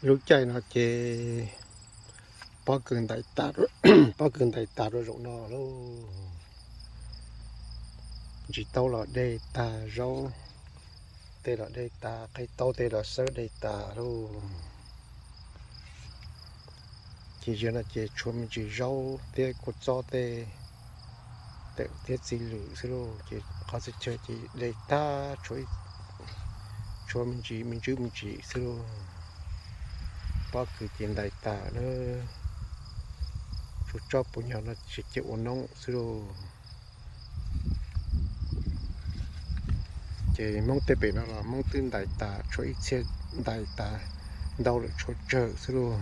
Lub caij no ces pob kws ntais tas, pob kws ntais tas rau zaum no lauj. Ntsis taub los de tag, zaub tej los de tas, qe taub tej los xawb de tas lauj. Ces zaum no ces tshuav me ntsis zaub thiab kua txob tej, tawm thiab txiv lwm xwb lauj. Ces qhov txhia chaw ces de tag, tshuav me ntsis me ntsis me ntsis xwb lauj. Pob kws ces ntais tas na, tsuas tsob puv nyuag no ces cia ua noob xwb lauj. Ces Hmoob tej pem no los Hmoob twb ntais tas, tshuav ib txhia ntais tas ntau lawm, tshuav tsawg xwb lauj.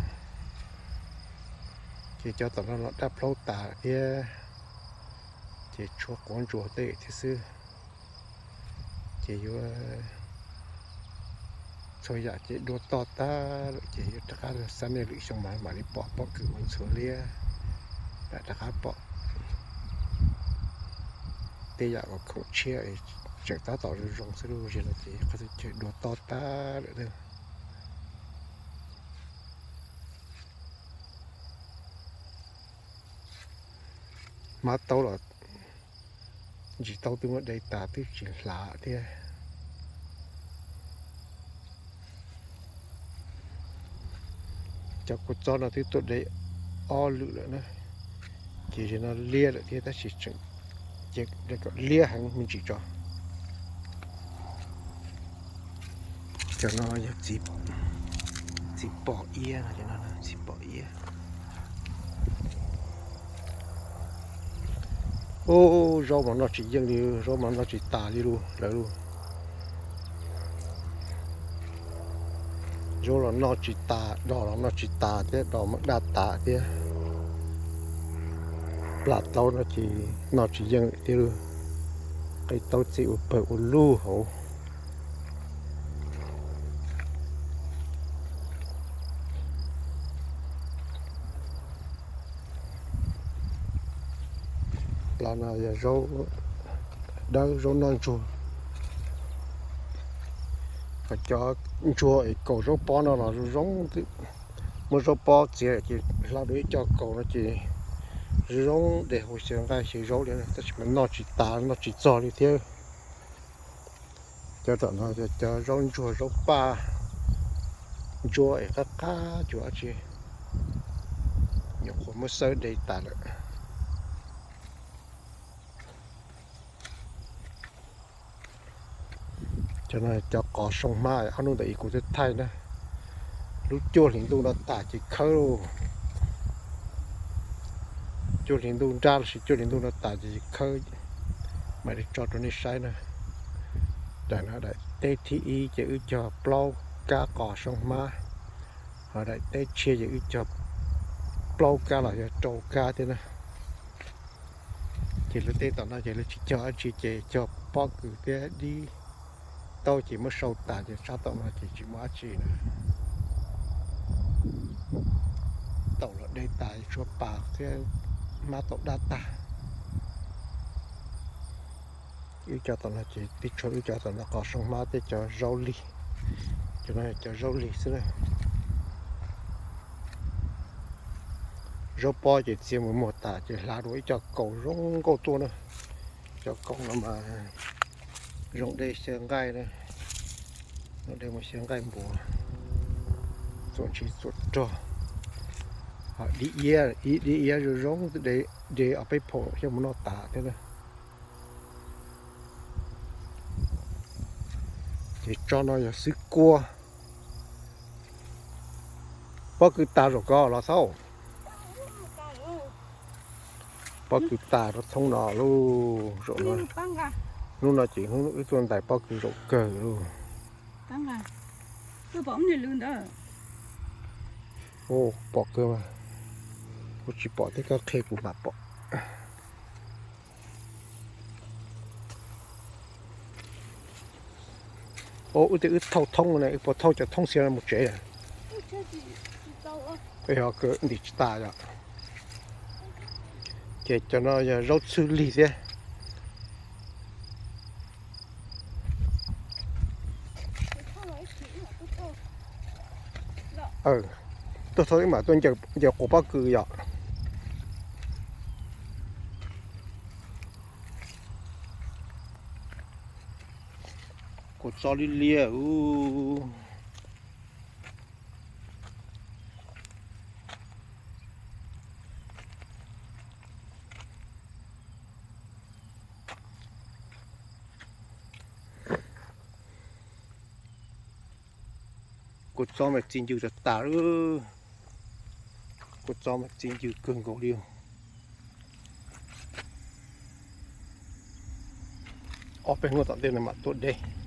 Ces cov tom no los daj plaub tas thiab, ces tshuav quav ntsuas tej thiab xwb. Ces yuav txhua yam ces dua toj tag lawm ces yuav rov qab xab niaj lwm xyoo mas mam li pom pob kws ua ntxhuav liab, mam rov qab pom tej yam uas khoom tshiab tseem tab tom zoo zoo xwb lauj. Zaum no ces qhov txhia chaw dua toj tag lawm. Hmab taub los ntsis taub twb muab de tas twb tsis hlav thiab. Cov kua txob no twb tuaj de ob lwm lawm na, ces zaum no liab lawm thiab tab sis tseem, ces de kom liab heev me ntsis tso. Cov no yog txiv pom iab, txiv pom iab. Ub, zaub mas noj tsis yeej li, zaub mas noj tsis tas li lauj lawv lauj. Zaub los noj tsis tas, dos los noj tsis tas thiab, dos mas daj tas thiab. Plam taub no ces noj tsis yeej thiab lauj. Qe taub txi ua pawg ua lug hauv. Los no yog zaub dawb, zaub noj ntsuag. Ho cov ntsuag es kaum zaub pob no los zoo zoo, muab zaub pob txiav ces hla dua ib co kaus no ces zoo zoo de hu xyaw nqaij xyaw zaub li, tab sis mas noj tsis tas noj tsis txog li thiab. Cov tom no cov zaub ntsuag zaub paj ntsuab es qab qab cuag dab tsi, nyuam qhuav muab xawb de tas lawm. Cov no cov qos soo hmab ob hnub ntawd kuv twb thaij na. Lub cuaj hlis ntuj no tas ces khawb lauj. Cuaj hlis ntuj nrab lossis cuaj hlis ntuj no tas ces khawb. Mam li tso rau nej saib na. Daim no daim teb thib ib ces wb cog plaub kab qos soo hmab, ho daim teb tshiab ces wb cog plaub kab los yog rau kab thiab na. Ces lawv tej tom no ces lawv tsis cog dab tsi ces cog pob kws thiab dib taub ces muab sau tas ces tsab tom no ces tsis muaj dab tsi na. Taum los de tas tshuav pas thiab hmab taum daj tag. Wb cov tom no ces twb tshuav wb cov tom no qos soo hmab thiab cov zaub lig. Cov no cov zaub lig xwb na. Zaub pob ces txiav mus muag tas ces hla dua ib co kaus zoo nkauj tuaj na. Cov kaus no mas zoo de xyaw nqaij na, zoo de mus xyaw nqaij npuas, txuam ntsis txuam rog. Ho dib iab, ib dib iab zoo zoo de ob peb phaum thiaj mus noj tas thiab na. Ces tsob no yog xwb kuab. Pob kws tas zaum ko los xaub. Pob kws tas rau thoob no lauj, zaum no. Hnub no ces hnub wb tuaj ntais pob kws zaum kawg lauj. Pom kawg mas, kuv tsis pom thiab koj qhia kuv mam pom. Wb twb wb thauj thoob ne, wb puas thauj cov thoob xiav no mus tsev? Ho ntim tsis tas yom. Ces cov no yog zaub txhwb lig thiab. Tuaj txog wb mam tuaj ncaws quas pob kws yom. Kuv tso liab liab. Kuv tso mas txi ncw tas tas. Kuv tso mas txi ncw kawg nkaus li. Ob peb hnub tom ntej no mam tuaj de.